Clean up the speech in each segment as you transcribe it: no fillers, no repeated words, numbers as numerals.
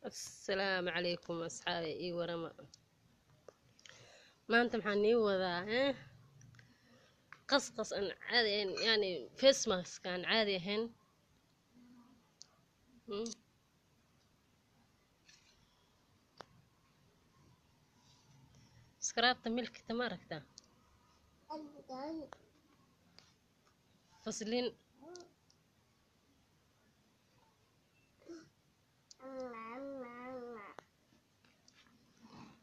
Asalaamu calaykum asxaabi, ii warama. Maanta maxaan nii wadaa? Qasqas aan caadi ahayn, yani face mask aan caadi ahayn. Scrubta milkita ma aragtaa? Faslin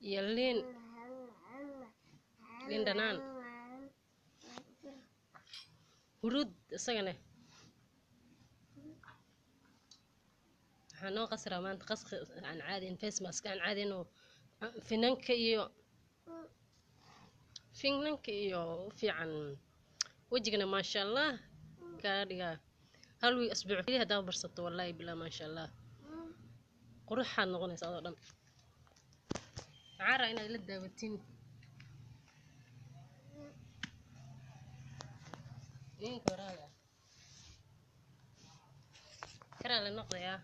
iyo liin, liin dhanaan, huruud isagana. Waxaa noo qasraa maanta qasqi aan caadi ahayn, face mask aan caadi ahayn oo finanka iyo finanka iyo u fiican wejigana, maasha Allah, kaaga dhigaa. Hal wiig, asbuuc keliya haddaad barsato, wallaahi bilaa, maasha Allah, quruxaad noqonaysa adoo dhan. Maxaa rabaa inaad la daawatiin idinka waraaga karaa la noqdayaa.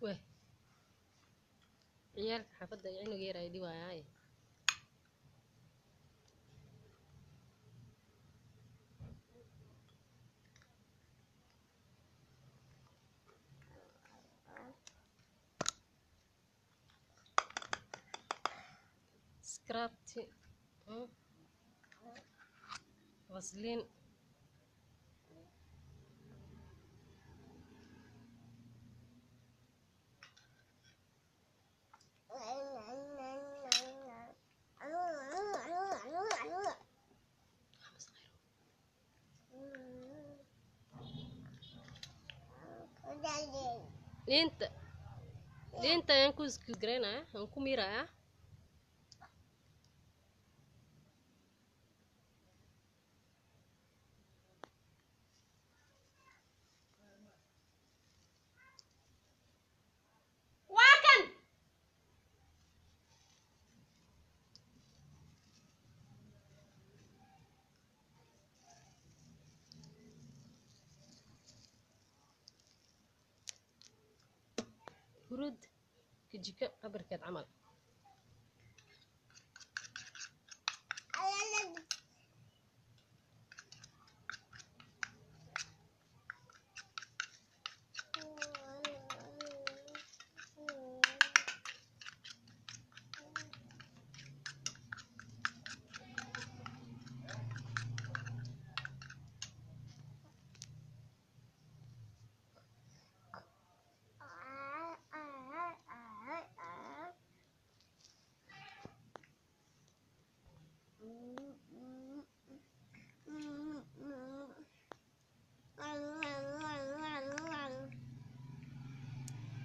Weh, ciyaalka xaafadda iyo cunuga yar ay dhiwaayaaye. Scrubti, vasliin. Liinta, liinta ayaan ku isgaraynaya, aan ku miirayaa. Waa kan huruud kijiko cabirkeed camal.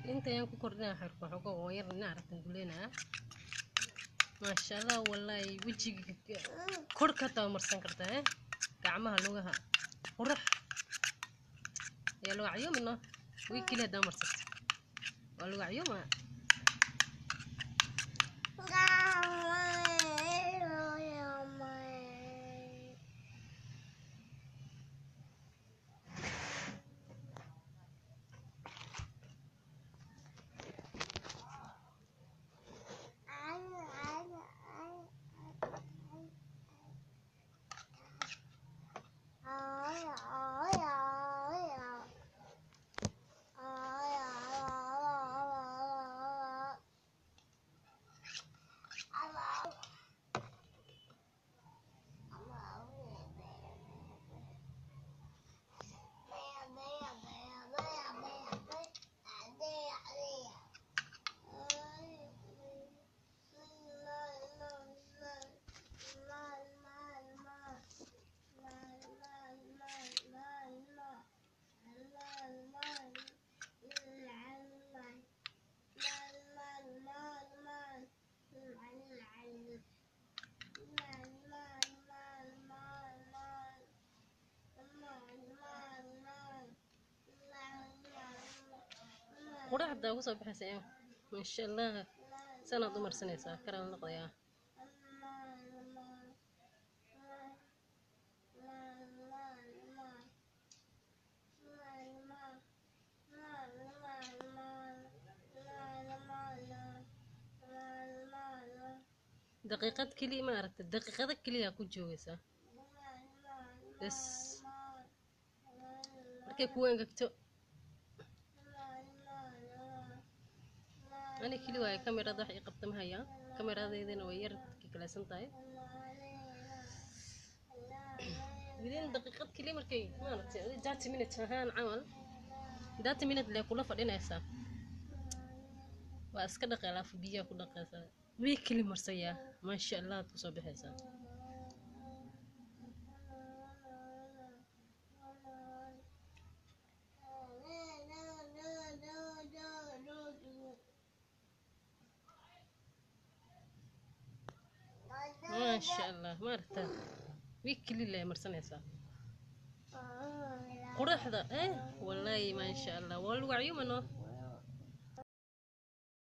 Inta ayaan ku kordhinaya xirka waxooga oo yar ina aragtan guleynaya. Maasha Allah, wallaahi wejiga korka hataa waa marsan kartaa, gacmaha, lugaha, qurux ayaa lagu cayuumino. Wiig keliya haddaa marsato waa lagu cayuumaa. Hadaa ugu soo baxaysa, maasha Allah, sanaad u marsanaysaa karaan noqdayaa. Daqiiqad keliya, ma aragta, daqiiqado keliya ku joogaysaa bes. Markay kugu engegto, ani keli waaye kamerada wax ii qabta ma hayaa, kameradeydana way yar kikalaysan tahay. Within daqiiqad keliya markay, maaragtay, 30 minutes ahaan camal, 30 minute lee kula fadhinaysaa, waa iska dhaqay, alaafu biyaha ku dhaqaysaa, wii keli marsayaa, maasha Allah, aad kusoo baxaysaa. Maasha Allah, maaragta, wii keli lee marsanaysaa quruxda, eh, wallaahi, maasha Allah, waa lagu cayyumano.